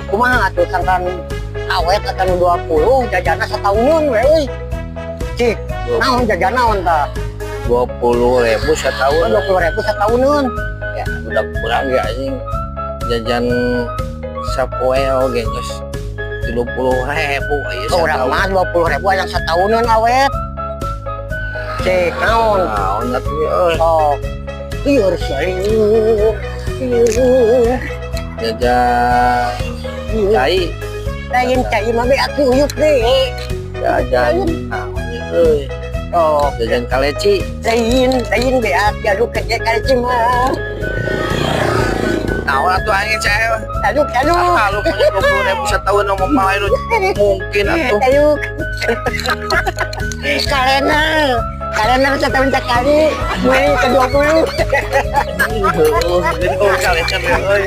Kumaha atuh sangkan awet atau nu 20 jajanna satahuneun we euy. Cik, naon jajan naon tah? 20.000 setahun. 20.000 satahuneun. Ya udah kurang ya anjing, jajan sapoe oge geus 30.000 ieu. Oh, urang mah 20.000 yang satahuneun awet. Cik, naon? Naon atuh euy? Sok. Lieur lieur. Lieur. Jajan cai. Lain cai mah beak yuk deh. Jajan naon ieu euy? Oh, jajan kaleci. Lain, lain beak jaluk ke kaleci mah. Naon atuh anjing cai? Jaluk, jaluk. Ah, lu punya 20.000 setahun ngomong lain mungkin atuh. Jaluk. Kalender, kalender setahun sekali, beli ke 20. Heueuh, kaleci euy.